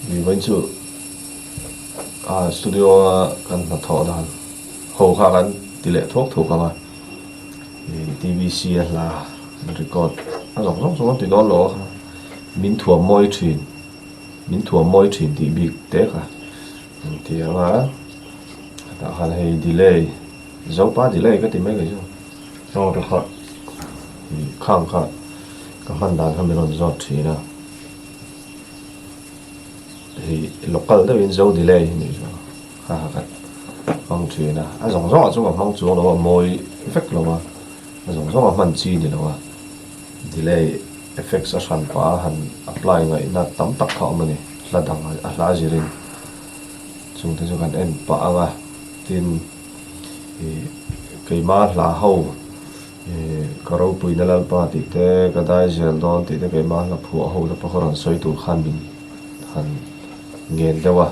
Vawiin chu ah studio a kan hnathawh dan ho kha kan ti leh thuak thuak ang a, ih TVC a hla record a zawng zawng chu kan ti dawn lo a kha min thuam mawi thin min thuam mawi thin tih bik te kha an ti ang a, tah khan hei delay Zopa delay ka ti mai kei chu. Aw ka kha ih khang kha ka hman dan kha min rawn zawt thin a hei local deuhin zo delay hi nih chu kha kha ka hmang thin a a zawng zawngah chuan ka hmang chuang lo a mawi vek lo a a zawng zawngah hman chi ni lo a delay effects a hran pah a han apply ngaihna tam tak kha a awm a ni hla dang a hla zirin chungte chu kan en pah ang a tin. Ih keima hla ho ih ka ropuina Lalpa tih te ka dai zel dawn tih te keima hla phuah ho te pawh kha rawn sawi tur khan min han ngen deuh a,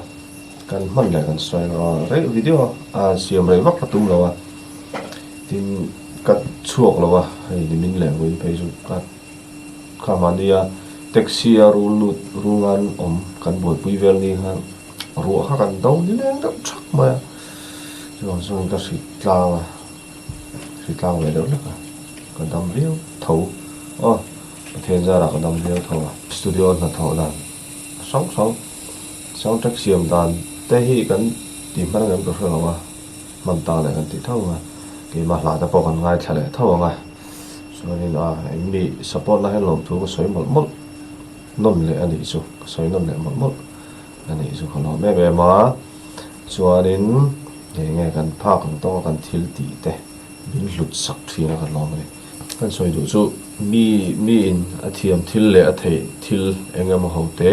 kan hman leh kan sawi ang a rei video a siam rei vak ka tum lo a, tin ka chhuak lo a hei nimin leh vawiin phei chu ka kha mahnia taxi a rul lut rul ngan awm kan buaipui vel ni khan ruah kha kan do ni leng deuh thak mai a. Chuvang chuan ka hrit tlang a, hrit tlang ve deuh hlek a, ka dam viau tho aw, Pathian zarah ka dam viau tho a. Studio hnathawh dan hrang hrang soundtrack siam dan te hi kan ti hman angem ka hre lo a, hman ta leh kan ti tho ang a, keimah hla te pawh kan ngaithla leh tho ang a, chuanin a engmi support na hian lawmthu ka sawi mawlh mawlh nawn leh a nih chu, ka sawi nawn leh mawlh mawlh a nih chu ka lawm em em a. Chuanin eng nge kan phak ang tawka kan thil tih te min hlut sak thin a kan lawm a ni. Kan sawi duh chu mi miin a thiam thil leh a theih thil eng emaw ho te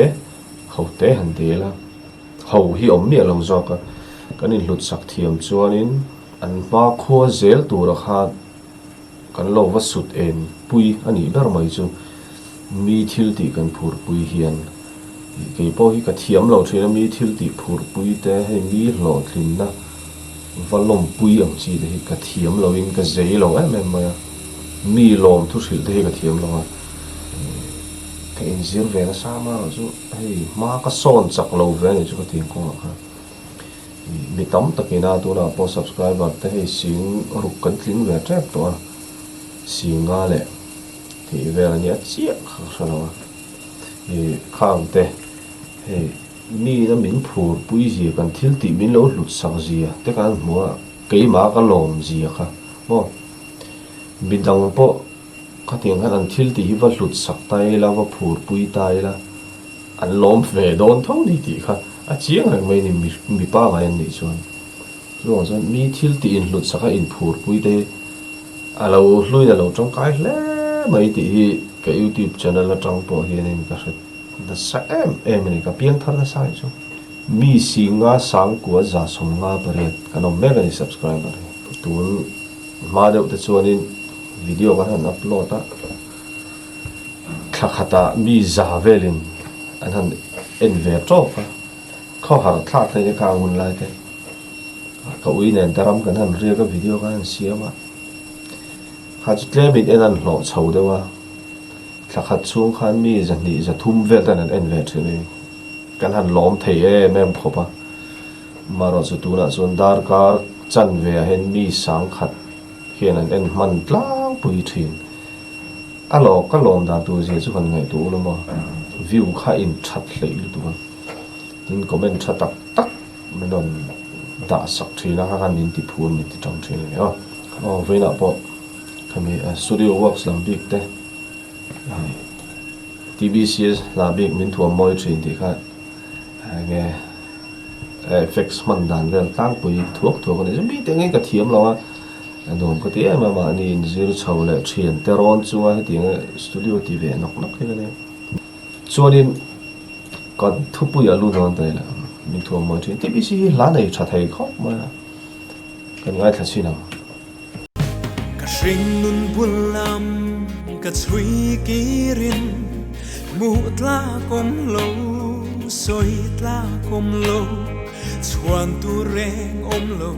ho te han ti ila ho hi awm miah lo zawk a, kan inhlut sak thiam chuanin an hmakhua zel tura khan Kan lo va sut en pui a nih ber mai chu mi thil tih kan phur pui hian kei pawh hi ka thiam lo thin a, mi thil tih phur pui te hei mi hlawhtlinna va lawmpui ang chi te hi ka thiam lo in ka zei lo em em mai a, mi lawm thu hrilh te hi ka thiam lo a, ka inzir ve nasa amaherawh chu hei hma ka sawn chak lo ve a nih chu ka ti ang kawngah khan. Mi tam takin a tunah pawh subscriber te hei sing ruk kan tling ve tep tawh a, singa leh tih vel a nia chiah kha ka hre lo a, ih khang te hei mina min phur pui zia kan thil tih min lo hlut sak zia te kan hmu a, keimah ka lawm zia kha maw midang pawh khatiang khan an thil tih hi va hlut sak ta ila va phur pui ta ila. An lawm ve dawn tho ni tih kha a chiang reng mai a ni, mi pangai an nih chuan. Chuvang chuan mi thil tih inhlut sak a inphurpui te hi a lo hluin a lo tangkai hle mai tih hi ka youtube channel atang pawh hianin ka hre nasa em em a ni, ka piang thar nasa anih chu. Mi singa sangkua 158 kan awm mek a ni subscriber hi. Tun hma deuh te chuanin video kan han upload a. Thla khatah mi za velin an han en ve tawk a, khawhar thlak thei te kha a hun lai te ka ui nen te ram kan han riak a video kan han siam a, kha chu tlemin en an hlawh chho deuh a, thla khat chhung khan mi zahnih zathum vel ten an en ve thin a ni, kan han lawm thei em em khawp a, amaherawhchu tunah chuan darkar chanve ah hian mi sangkhat hian an en hman tlangpui thin. A lawk ka lawm dan tur zia chu kan ngaihtuah ula maw? View kha in that hleih lutuk a, tin comment tha tak tak min rawn dah sak thin a, kha khan min ti phur min ti tang thin a ni aw. Aw vawiinah pawh khami studio works lam bik te TBCS hla bik min thuam mawi thin tih kha enge effects hman dan vel tlangpui thuak thuak a ni. Chu mi te ngei ka thiam lo a. A nuam ka ti em a, mahni inzir chho leh thian te rawn chunga hetiang studio ti ve nawk nawk hi ka nia. Chuanin ka thupui a lu dawn ta ila, min thuam mawi thin. TBC hi hla nei tha thei khawp mai a, kan ngaithla chin ang. Ka hring nun bul lam ka chhui kirin hmuh tlak awm lo, sawi tlak awm lo, chhuan tur reng awm lo.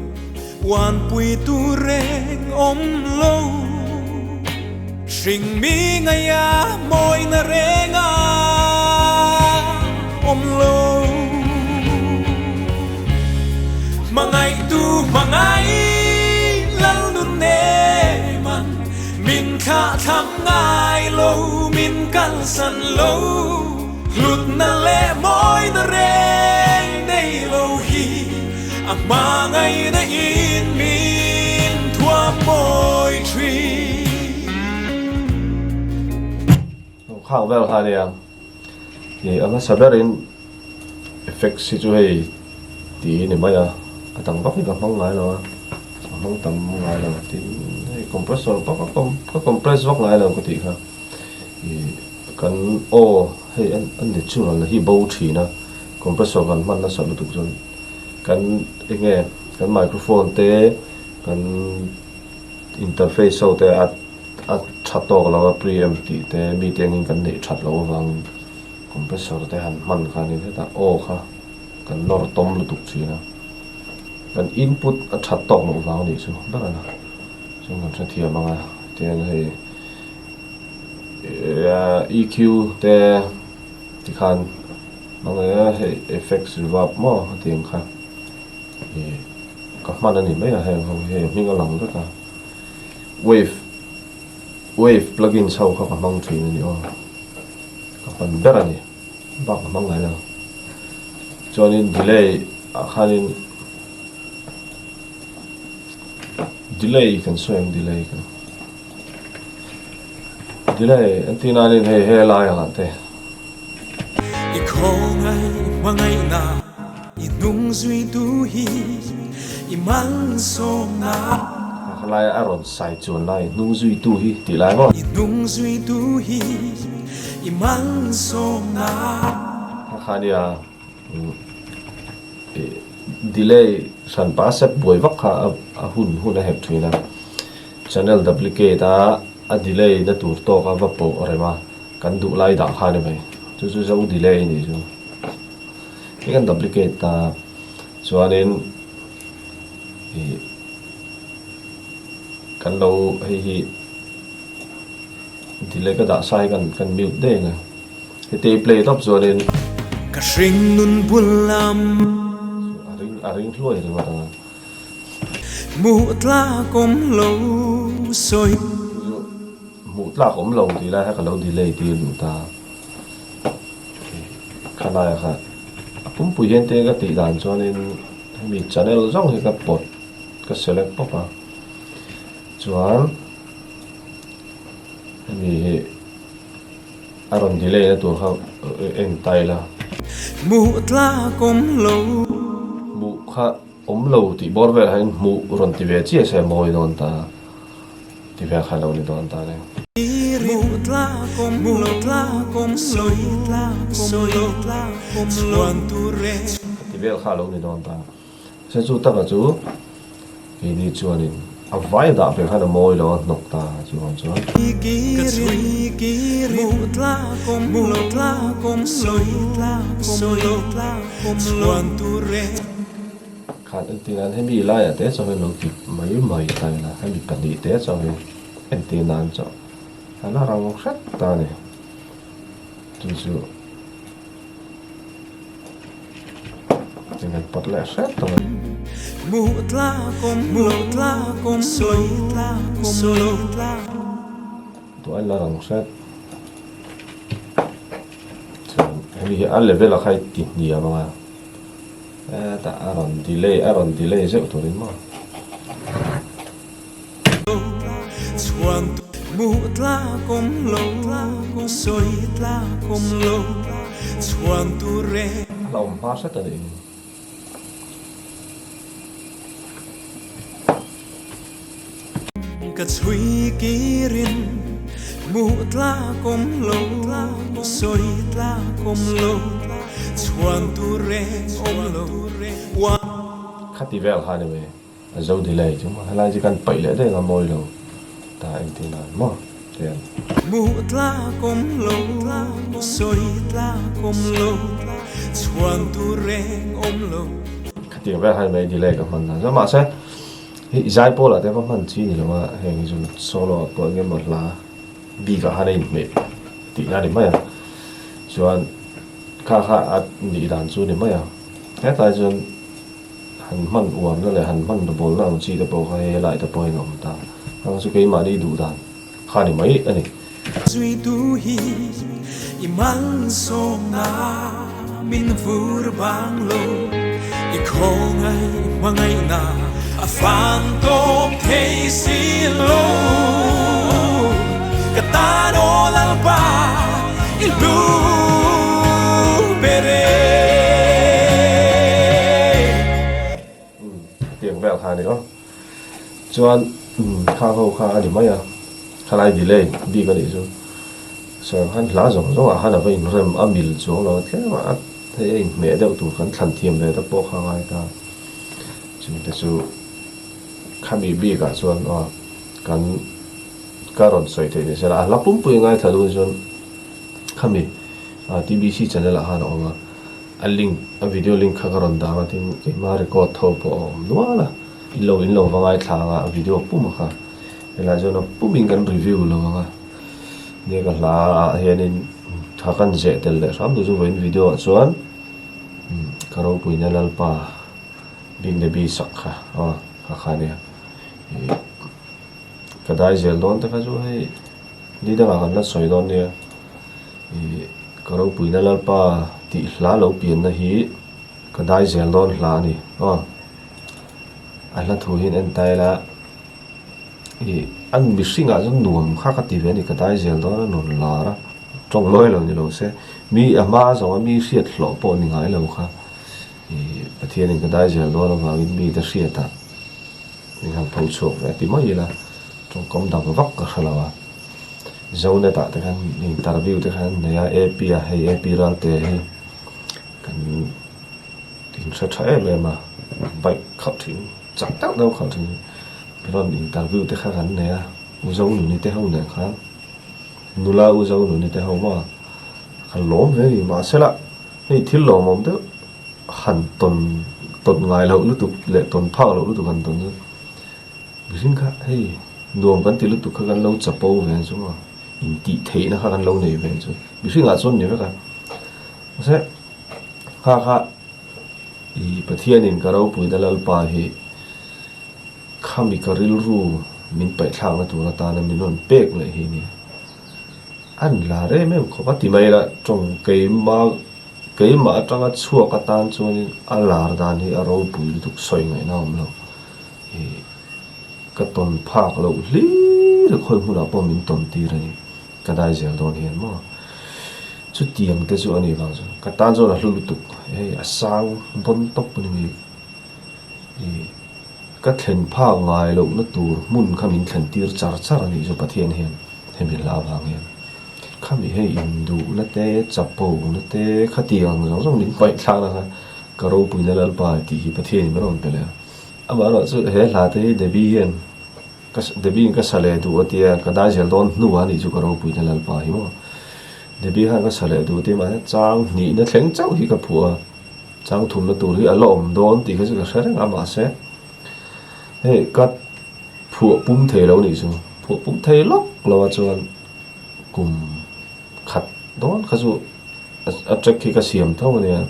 Uanpui tu reng awm lo. Hring mi ngaia mawina renga awm lo. Hmangaihtu hmangaih lal nun nem an min thlah thlam ngai lo, min kalsan lo. Hlutna leh mawina reng nei lo hi a hmangaihna in min thuam mawi thin. Khang vel kha ania ih a hmasa berin effects hi chu hei tih hi ni mai a, a dang vak hi ka hmang ngai lo a, ka hmang tam ngai lo tin hei compressor pawh ka ka compress vak ngai lo ka tih kha ih kan aw hei a natural hi bo thin a compressor kan hman nasa lutuk chuan kan eng nge kan microphone te kan interface ho te a. A tha tawk lo a preamp tih te mi te angin kan neih that loh avangin compressor te han hman kha a ni hetah aw kha kan nawr tawm lutuk thin a, kan input a that tawk loh vang a nih chu ber a na chuan kan hrethiam ang a tihian hei EQ te tikhan hmang e hei effects reverb maw a tih ang kha ih ka hman a ni mai a heng ho hi hei hming a lang vek a. Wave wave plugins ho kha ka hmang thin a ni aw. Ka hman ber a ni. Bak ka hmang ngai lo. Chuanin delay ah khanin delay kan sawi ang delay kan delay an tih nanin hei he lai ah te. I khawngaih hmangaihna i hnung zuitu hi i malsawmna. Ka laia a rawn sai chuan lai hnung zuitu hi tih lai maw? I hnung zuitu hi i malsawmna. Ka kha nia delay hran pa set buai vak kha a hun hun a hek thin a, channel duplicate a a delay na tur tawk a va pawh rem a. Kan duh lai dah kha a ni mai. Chu chu zo delay a nih chu. Hei kan duplicate ta chuanin ih kan lo hei hi delay ka dah sa hi kan kan mute daih ang e. Heti i play tawp chuanin. Ka hring nun bul lam. A ring a ring hluai ringawt ang a. Hmuh tlak awm lo sawi. Hmuh tlak awm lo tih lai kha ka lo delay tir duh ta. Khalai kha a pumpui hian te ka tih dan chuanin hemi channel zawng hi ka pawt ka select pawp a chuan hemi hi a rawn delay na tur kha en ta ila. Hmuh tlak awm lo. Hmuh kha awm lo tih bawr velah hian hmuh rawn ti ve chiah se mawi dawn ta. Ti vel kha lo ni dawn ta reng. Ti vel kha lo ni dawn ta. Se chu taka chu keini chuanin a vai dah ve khan a mawi lo a hnawk ta chu vang chuan. Khan entir nan hemi laiah te chuan lo ti mai mai ta ila hemi pahnih te chuan entir nan chauh a la rang hret ta a ni chu chu tin kan pawt leh hret tawh a ni. Tawh a la rang hret chuan hemi hi a level a kha i ti hniam ang a. Hetah a rawn delay a rawn delay zeuh turin maw. A la awm hma hret a nih hi. Ka chhui kirin hmuh tlak awm lo, sawi tlak awm lo, chhuan tur reng awm lo. Khati vel kha ni mai, a zo delay chu maw, helai chu kan paih leh daih ang a mawi lo ta engtin nan maw tian. Hmuh tlak awm lo, sawi tlak awm lo, chhuan tur reng awm lo. Khatiang vel kha ni mai delay ka hman dan chuan mahse. Hei zai pawlah te va hman chi ni lo a, heng hi chu solo ah pawh eng emaw hla bik ah khan a inhmeh tihna a ni mai a, chuan kha kha a nih dan chu a ni mai a, hetlai chuan han. han hman uarna leh han hman bawlna ang chi te pawh kha hei helai te pawhin a awm ta. Hang chu keimahni duh dan kha ni mai a ni. Zuitu hi i malsawmna min vur bang lo, i khawngaih hmangaihna a fang tawp thei si lo. Ka tan aw Lalpa i hlu ber e. Tiang vel kha a ni aw. Chuan kha ho kha a ni mai a, khalai delay bik a nih chu. Sawi khan hla zawng zawngah khan a va inrem a mil chuang lo a tlem a, hei a inhmeh deuh tur kan thlan thiam ve te pawh kha a ngai ta. Chungte chu khami bikah chuan aw kan ka rawn sawi theih ni sela a hla pumpui ngaithla dun chuan khami TBC channel ah khan a awm a. A link, a video link kha ka rawn dang a tin keimah record tho pawh a awm nual a, in lo in lo va ngaithla ang a, a video pum a kha helai chuan a pumin kan review lo ang a, nia ka hla ah hianin tha kan zeh tel leh hram duh chu vawiin video ah chuan ka ropuina Lalpa Big Debbie sak kha aw kha kha nia ih ka dai zel dawn te kha chu hei ni dangah kan la sawi dawn nia. Ih ka ropuina Lalpa tih hla lo pianna hi ka dai zel dawn hla a ni aw. A hla thu hian en ta ila ih a mihringah chuan nuam kha ka ti ve a ni ka dai zel dawn a nuam lar a tawng mawi lo ni lo se mi a hma zawnga mi hriat hlawh pawh ni ngai lo kha ih Pathianin ka dai zel dawn avangin mite hriatah min han pho chhuak ve a ti mai ila tawngkam dang vak ka hre lo a. Zonet ah te khan interview te khan an nei a A P ah hei A P Ralte hi kan inhre tha em em a bike khalh thin chak deuh deuh khalh thin rawn interview te kha kan nei a U Zonuni te ho nen khan nula U Zonuni te ho maw kan lawm hle a ni mahsela hei thil lawmawm deuh han tawn tawn ngai loh lutuk leh tawn phak loh lutuk han tawn chu. Mihring kha hei nuam kan ti lutuk kha kan lo chapo ve ang chu maw intih theihna kha kan lo nei ve ang chu mihringah chuan ni vek a mahse kha kha ih Pathianin ka ropuina Lalpa hi khami ka rilru min paihthlakna tur atana min rawn pek leh hi nia an lar em em khawp a ti mai la tawng keima keimah atanga chhuak atan chuanin a lar dan hi a ropui lutuk sawi ngaihna a awm lo. Ih ka tawn phak loh hlir a khawi hmunah pawh min tawn tir a ni, ka dai zel dawn hian maw. Chutiang te chu a nih vang chuan ka tan chuan a hlu lutuk, hei a sang bawn tawp a ni mai. Ih ka thlen phak ngai lohna tur hmun kha min thlen tir char char a nih chu Pathian hian hemi hla avang hian. Khami hei induhna te, chapona te khatiang zawng zawng min paih thlak na kha ka ropuina Lalpa tih hi Pathianin min rawn pe leh a. Amaherawh chu he hla te hi Debbie hian ka Debbie in ka sa leh duh a tia ka dai zel dawn hnu a nih chu ka ropuina Lalpa hi maw. Debbie khan ka sa leh duh a tia mahse chang hnihna thleng chauh hi ka phuah a, chang thumna tur hi a la awm dawn tih kha chu ka hre reng a mahse hei ka phuah pum thei lo nih chu phuah pum thei lawk lo a chuan kum khat dawn kha chu a track hi ka siam tho a nia.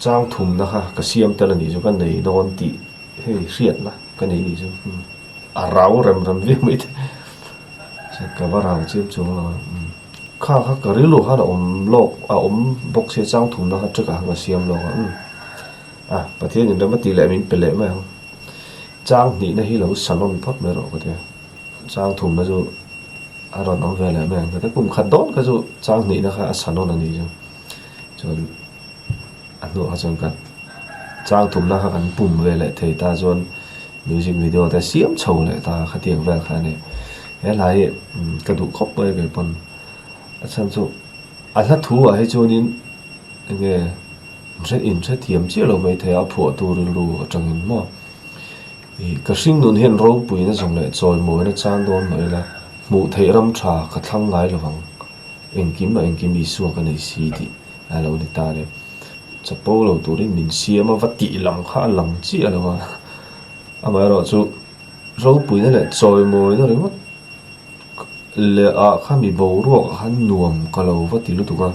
Chang thumna kha ka siam tel a nih chu ka nei dawn tih hei hriatna ka nei nih chu a rau rem rem viau mai te ka va rau chiam chuang lo a kha kha ka rilru khan a awm lawk a awm bawk sia chang thumna kha track ah khan ka siam lawk a a Pathian in rem a tih leh min pe leh mai ang chang hnihna hi lo salon phawt mai rawh ka tia chang thumna chu a rawn awm ve leh mai ang ka tia kum khat dawn kha chu chang hnihna kha a salon a nih chu chuan. A hnuah kha chuan kan chang thumna kha kan pum ve leh thei ta chuan music video te siam chho leh ta khatiang vel kha a ni. He hla hi ka duh khawp mai kei pawn a chhan chu a hla thu ah hi chuanin enge inhrethiam chiah lo mai thei a phuah tu rilru atangin maw ih ka hring nun hian ropuina zawng leh chawimawina chang dawn mah ila hmuh theih ram tha ka thlang ngai lovang engkim ah engkim Isua ka nei si tih. A lo ni ta le. Chapo lo turin min siam a, va tih lam kha a lang chiah lo a. Amaherawhchu ropuina leh chawimawina ringawt leh ah kha mi boruak ah khan nuam ka lo va ti lutuk a.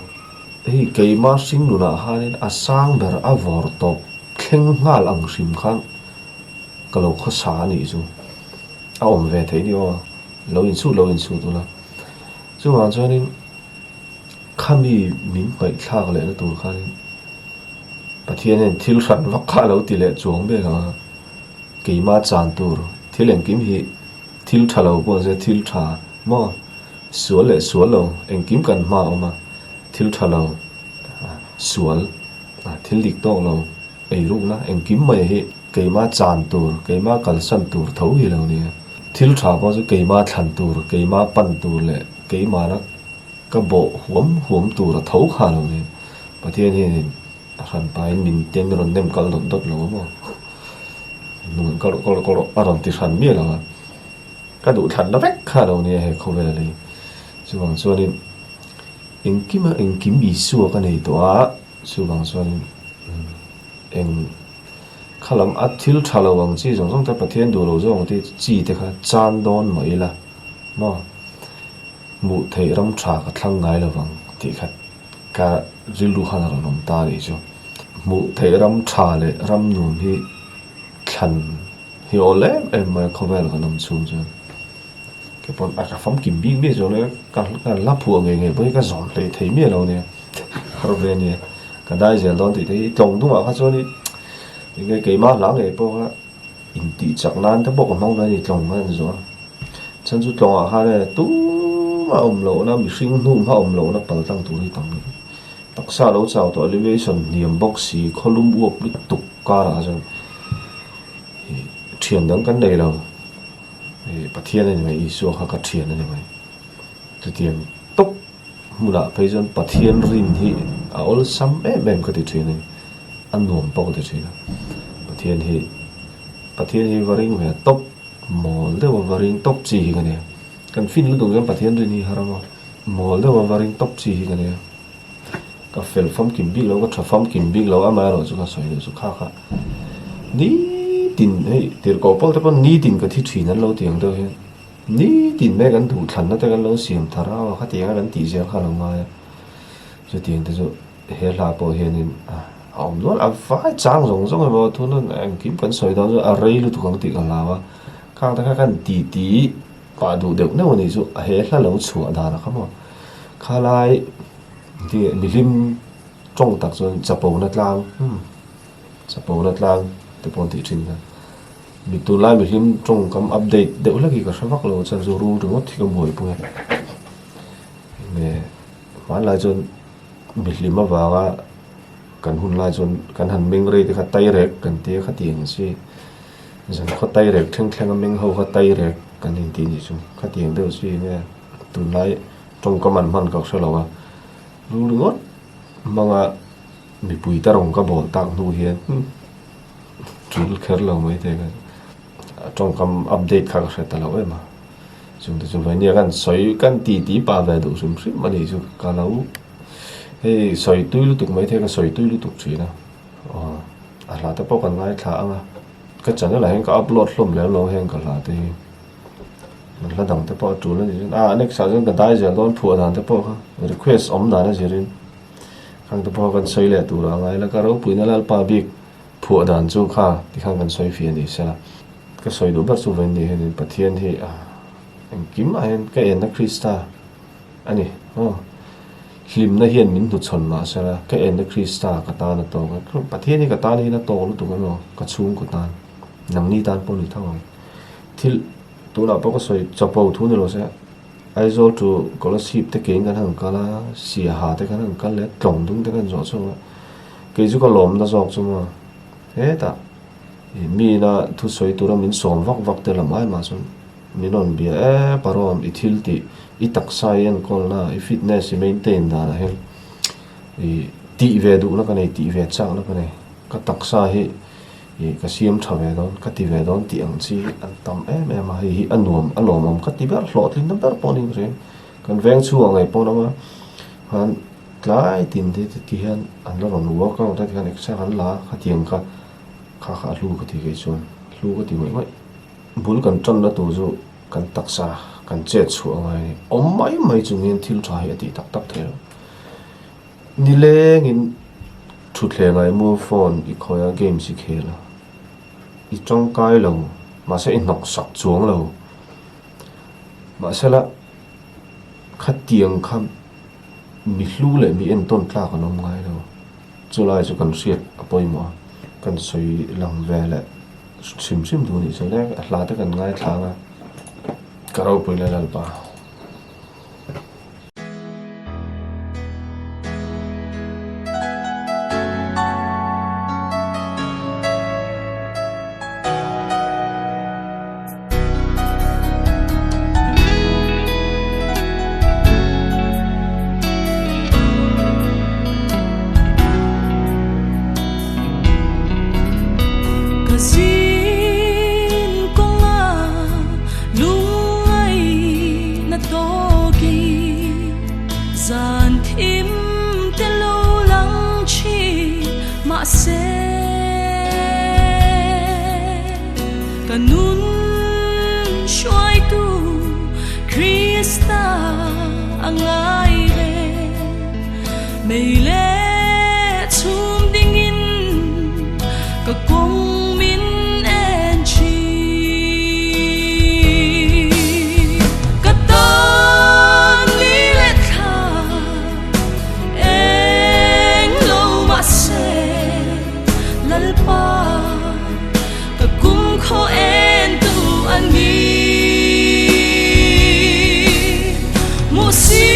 Hei keima hring nunah khanin a sang ber a vawr tawp. thleng nghal ang hrim khan ka lo khawsa a nih chu. A awm ve theih ni aw, lo insut lo insut ula. Chuvang chuanin khami min ngaihthlak lehna tur khanin Pathian hian thil hran vak kha a lo ti leh chuang ber ang a, keimah chan tur thil engkim hi thil tha lo pawh se thil tha maw sual leh sual lo engkim kan hma a awm a, thil tha lo sual thil dik tawk lo eirukna engkim mai hi keimah chan tur keimah kalsan tur tho hi lo nia, thil tha pawh chu keimah thlan tur keimah pan tur leh keimahna. Ka bawh huam huam tur a tho kha lo nia. Pathian hianin a hran pahin min ten rawn nem kal dawt dawt lo a maw? Hnung kal rawh kal rawh kal rawh a rawn ti hran miah lo a. Ka duh thlanna vek kha lo nia he khawvel hi. Chuvang chuanin engkima engkim Isua ka nei tawh a, chuvang chuanin eng khalam a thil tha lo ang chi zawng zawng te Pathian duh lo zawng te chi te kha chan dawn mah ila maw? Hmuh theih ram tha ka thlang ngai lo vang tih kha ka rilru khan a rawn awm ta a nih chu. Hmuh theih ram tha leh ram nuam hi thlan hi awl em em mai a khawvel kan awm chhung chuan ke pawn a ka famkim bik miah zawk leh ka ka la phuah ngei ngei pawh hi ka zawm hlei thei miah lo nia har ve nia ka dai zel dawn tih te hi tlawng dungah kha chuan i enge keimah hla ngei pawh kha Intih chak nan te pawh ka hmang mai a ni tlawng khan an zawh a. Chhan chu tlawngah khan e tumah awm lohna mihring hnum hma awm lohna pal tlang tur hi tam lutuk. Taksa lo chau tawh elevation hniam bawk si khawlum uap lutuk karah chuan ih thian dang kan nei lo. Ih Pathian a ni mai Isua kha ka thian a ni mai. Chutiang tawp hmunah phei chuan Pathian rin hi a awlsam em em ka ti thin a ni, a nuam pawh ka ti thin a, Pathian hi Pathian hi va ring ve tawp mawl deuh a va ring tawp chi hi ka nia, kan fin lutuk chuan Pathian rin hi har a maw, mawl deuh a va ring tawp chi hi ka nia, ka fel famkim bik lo ka tha famkim bik lo amaherawh chu ka sawi duh chu kha kha nitin hei tirhkoh pawl te pawn nitin ka thi thin an lo ti ang deuh hian. Nitin mai kan duhthlanna te kan lo siam thar a, aw khatiang a kan tih zel kha a lo ngai a, chutiang te chu he hla pawh hianin a awm nual a, vai chang zawng zawng emaw tuna engkim kan sawi dawn chu a rei lutuk ang tih ka hlau a, khang te kha kan ti ti pah duh deuh neuh a nih chu he hla lo chhuah dan a kha maw khalai mihlim tawng tak chuan chapona tlang umm. Chapona tlang te pawh an tih thin kha. Mi tunlai mihlim tawngkam update deuh hlek hi ka hre vak lo chuan zu rul ringawt hi ka buaipui a. Nge hmanlai chuan mihlim avanga kan hun lai chuan kan han meng rei te kha tai rek kan tia khatiang chi zan khaw tai rek thleng thleng a meng ho kha tai rek kan inti nih chu khatiang deuh chi nge tunlai tawngkam an hman ka hre lo a rul ringawt hmanga. Mipui te rawn ka bawl tak hnu hian tul kher lo mai thei ka tawngkam update kha ka hre ta lo em a, chungte chu vainia kan sawi kan ti ti pah ve duh hrim hrim a nih chu ka lo hei sawi tui lutuk mai thei ka sawi tui lutuk thin a, aw a hla te pawh kan ngaithla ang a, ka channel ah hian ka upload hlawm lem lo heng ka hla te hi hla dang te pawh a tul a nih chuan a next ah chuan ka dai zel dawn phuah dan te pawh kha request awm dan a zirin. Khang te pawh kan sawi leh tur a ngai la, ka ropuina Lalpa bik phuah dan chu kha tikhan kan sawi fih a ni sela. Ka sawi duh ber chu vawiin ni hianin Pathian hi engkim ah hian ka enna Krista a ni aw. Hlimna hian min hnuchhawn mah sela ka enna Krista ka tan a tawk a, Pathian hi ka tan hian a tawk lutuk em aw, ka chhungkaw tan, nangni tan pawh ni tho ang. Thil tunah pawh ka sawi chapo thu ni lo se. Aizawl chu Kolasib te kein kan han kal a, Siaha te kan han kal leh Tlawng dung te kan zawh chhuak a, kei chu ka lawmna zawk chu maw hetah ih mi ina thusawi tura min sawm vak vak te lam ai mah chuan min rawn bia e Parawm i thil tih i taksa i enkawlna i fitness i maintain danah hian ih tih ve duhna ka nei tih ve chakna ka nei ka taksa hi Ih ka siam tha ve dawn, ka ti ve dawn tih ang chi an tam em em a, hei hi a nuam a lawmawm ka ti ber, hlawhtlinna ber pawh niin ka hria. Kan veng chhungah ngei pawh lama khan tlai tin te ti hian an la rawn workout a tikhan exer an la a, khatiang kha kha kha a hlu ka ti kei chuan hlu ka ti ngawih ngawih. Bul kan tanna tur chu kan taksa kan chet chhuah a ngai a ni, awm mai mai chung hian thil tha hi a tih tak tak thei lo. Nilengin. Thutthlengah i mu phone i khawi a games i khel a, i tangkai lo mahse i hnawk sak chuang lo. Mahsela khatiang kha mi hlu leh mi entawn tlak an awm ngai lo. Chulai chu kan hriat a pawimawh a, kan sawi lang ve leh hrim hrim duh a nih chuan a hla te kan ngaithla ang a, ka ropui leh Lalpa. Ka zin kawnga lungngaihna tawkin zan thim te lo lang thin mahse Ka nun hruaitu Krista a ngai reng. Mei leh chhum dingin ka kawng min en thin. Ka tan ni leh thla eng lo mahse Lalpa. Ka kum khaw en tu a ni. Hmuh si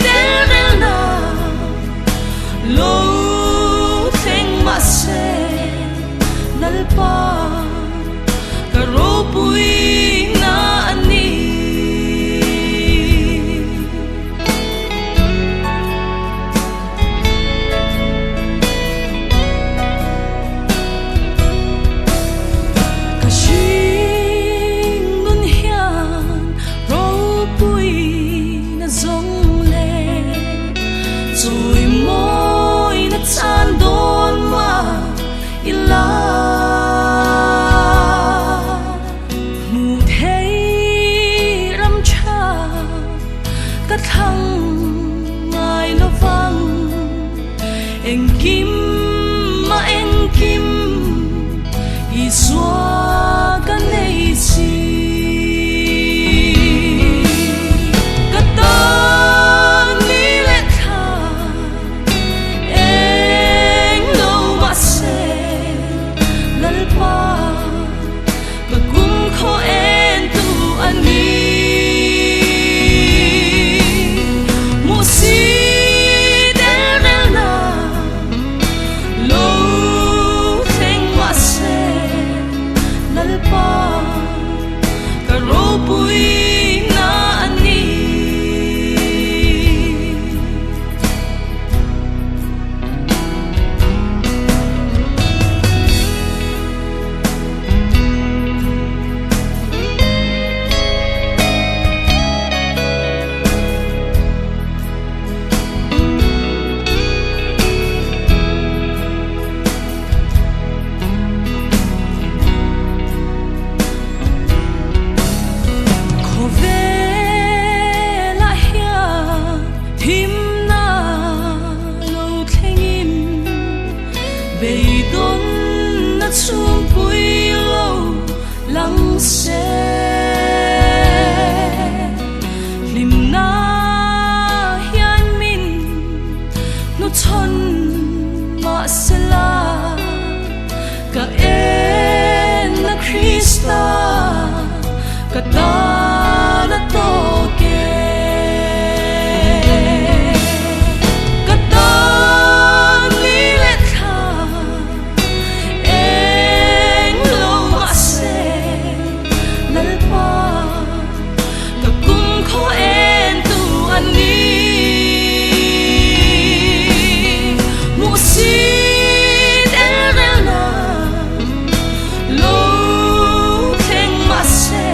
del rel na lo thleng mahse Lalpa ka ropui na a ni. Ka hring nun hian ropui na zawng leh chawi mawi na chan dawn mah ila. Hmuh thei ram tha ka thlang ngai lovang engkim a engkim Isua ka nei si. Ka tan ni leh thla eng lo mahse Lalpa Ka kum khaw en tu a ni. Hmuh si del rel na lo thleng mahse Lalpa ka ropui na a ni. Khawvelah hian thimna lo thlengin Beidawnna chhungpui lo lang se. Hlimna hian min hnuchhawn mahsela ka enna Krista ka tan a tawk e. Ka tan ni leh thla eng lo mahse Lalpa ka kum khaw en tu a ni. Hmuh si tel relna lo thleng mahse.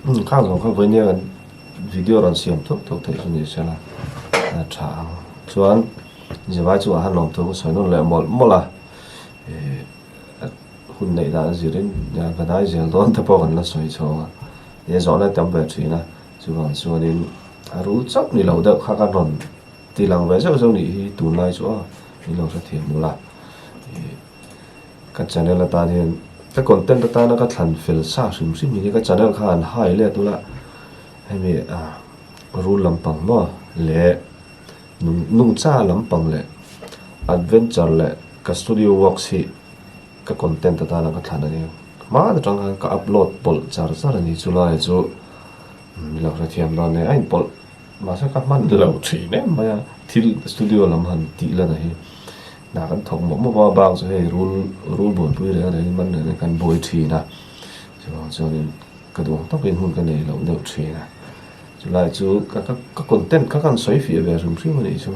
Khang zawng kha vawinia kan video rawn siam thuk thuk theih chu ni sela a tha ang. Chuan zirlai chungah khan lawmthu ka sawi nawn leh mawlh mawlh a, eh hun neih dan a zirin ka dai zel dawn te pawh kan la sawi chho ang a, he zawhna tam ve thin a, chuvang chuanin a rul chauh ni lo deuh kha kan rawn ti lang ve zeuh zeuh nih hi tunlai chu aw min lo hrethiam ula eh ka channel atan hian ka content atana ka thlan fel sa hrim hrim hi ka channel kha an hai let ula hemi ah rul lampang maw leh nungcha lampang leh adventure leh ka studio works hi ka content atana ka thlan a ni. Hma atang khan ka upload pawlh char char a ni chu lai chu min lo hrethiam dawn nia a inpawlh mahse ka hman lo thin em mai a thil studio lam han tih lan a hi hna kan thawk mawp mawp a bak chu hei rul rul buaipui reng rengin man reng rengin kan buai thin a chuvang chuanin ka duh ang tawkin hun ka nei loh deuh thin a chulai chu ka ka content kha ka han sawi fiah ve hrim hrim a nih chu.